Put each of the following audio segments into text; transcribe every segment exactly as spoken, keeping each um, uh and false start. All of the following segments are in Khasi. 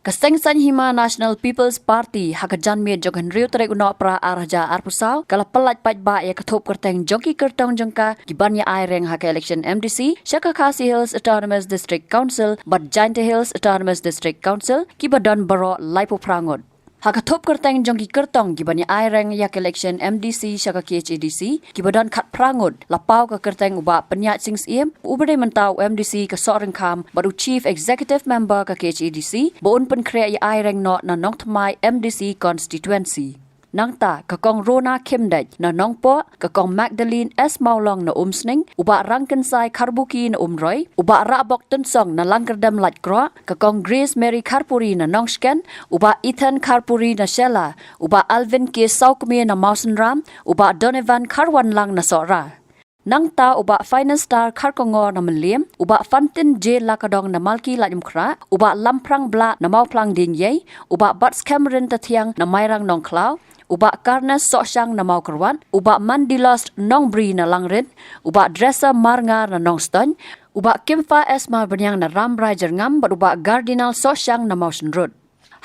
Ka Seng Saiñ Hima National People's Party ha ka janmiet jong ka hynriew tarik u Nohprah ar hajar arphew saw ka la pyllait paidbah ïa ka thup kyrteng jong ki kyrtong jong ka kiban ïa ai reng ha ka election M D C sha ka Khasi Hills Autonomous District Council bad Jaintia Hills Autonomous District Council kiba don baroh laiphew phra ngut. Ha ka thup kyrteng jong ki kyrtong kiban ïa ai reng ïa ka election M D C sha ka K H A D C kiba don khatphra ngut, la paw ka kyrteng u Bah Pynïaid Sing Syiem, uba dei mynta u M D C ka Sohryngkham bad u Chief Executive Member ka K H A D C, ba un pynkhreh ïa ai reng noh na Nongthymmai M D C constituency. Nangta ka Kong Rona Khymdeit na Nongpoh, ka Kong Magdalene S Mawlong na Umsning, u Bah Rangkynsai Kharbuki na Umroi, u Bah Rahbok Tynsong na Langkyrdem Laitkroh, ka Kong Grace Mary Kharpuri na Nongshken, u Bah Ethan Kharpuri na Shella, u Bah Alvin K Sawkmie na Mawsynram, u Bah Donovan Kharwanlang na Sohra. Nangta u Bah Finance Star Kharkongor na Mylliem, u Bah Fantin J Lakadong na Malki Laitumkhrah, u Bah Lamphrang Blah na Mawphlang Diengiei, u Bah Batskhem Ryntathiang na Mairang Nongkhlaw, u Bah Karnes Sohshang na Mawkyrwat, u Bah Mandilost Nongbri na Langrin, u Bah Dresser Marngar na Nongstoiñ, u Bah Kymphah S Marbaniang na Rambrai Jyrngam bad u Bah Gardinal Sohshang na Mawshynrut.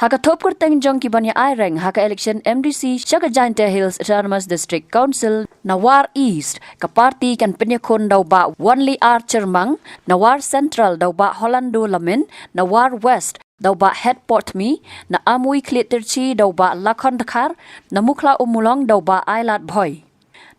Ha ka thup kyrteng jong kiban ïa ai reng ha ka election M D C sha ka Jaintia Hills Autonomous District Council, na War East ka party kan pynïakhun da u Bah Wanli R Chyrmang, na War Central da u Bah Hollando Lamin, na War West da u Bah Hetpotmi, na Amui Khliehtirchi da u Bah Lakhon Dkhar, na Mukhla Ummulong da u Bah Ailad Bhoi.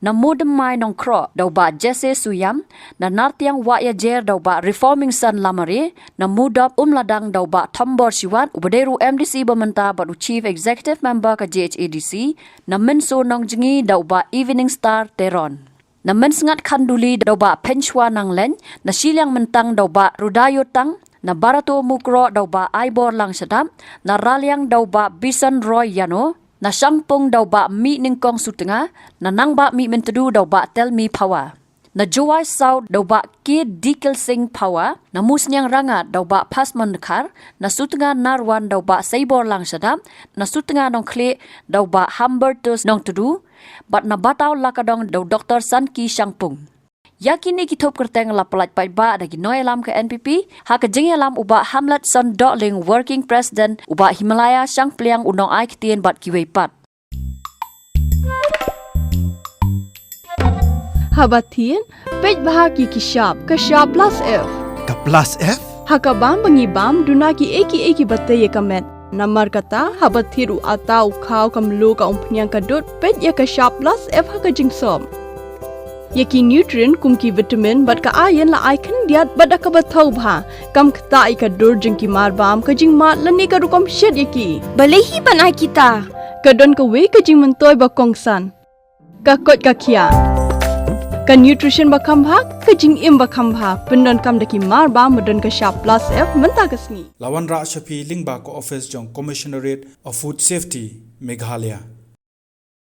Na Mudemmai Nongkhroh da u Bah Jesse Suyam, na Nartiang Wahïajer da u Bah Reforming Son Lamare, na Mudop Umladang da u Bah Thombor Shiwat, uba dei ruh M D C ba mynta bad u Chief Executive Member ka J H A D C, na Mynso Nongjngi da u Bah Evening Star Teron. Na Mynsngat Khanduli da u Bah Pynshwa Nanglein, na Shiliang Myntang da u Bah Rudayo Tang, na Barato Mukroh da u Bah Aibor Langshadap, na Raliang da u Bah Bison Roy Yano, na Shangpung da u Bah Mihnyngkong Sutnga, na Nangbah Mihmyntdu da u Bah Telmi Phawa. Na Jowai South da u Bah K Dikelsing Phawa, na Musniang Rangad da u Bah Phasmon Dkhar, na Sutnga Narwan da u Bah Seibor Langshadap, na Sutnga Nongkhlieh da u Bah Humbertus Nongtdu, bad na Bataw Lakadong da u Doktor Sanki Shangpung. Ïa kine ki thup kyrteng la pyllait paidbah da ki nongïalam ka N P P, ha ka jingïalam u Bah Hamletson Dohling, Working President, u Bah Himalaya Shangpliang u nongai ktien bad kiwei pat. Haba thied, peit bha ki ki shap, ka shap plus F. Ka plus F? Ha ka bam ba ngi bam, duna ki ei ki ei kiba tei ïa ka met. Namar kata, haba thied u atta, u khaw, ka mluh, ka umphniang, ka dud, peit ïa ka shap plus F ha ka jingsop. Ïa ki nutrient kum ki vitamin bad ka iron la ai khyndiat bad da kaba thaw bha. Kam ktah ïa ka dur jong ki marbam, ka jingmad lane ka rukom shet ïa ki. Balei hi ban ai kita? Ka don kawei ka jingmyntoi ba kongsan. Ka koit ka khiah. Ka nutrition ba kham bha, ka jingim ba kham bha. Pyndonkam da ki marbam ba don ka shap plus F mynta ka sngi. La wanrah sha phi lyngba ka office jong Commissionerate of Food Safety, Meghalaya.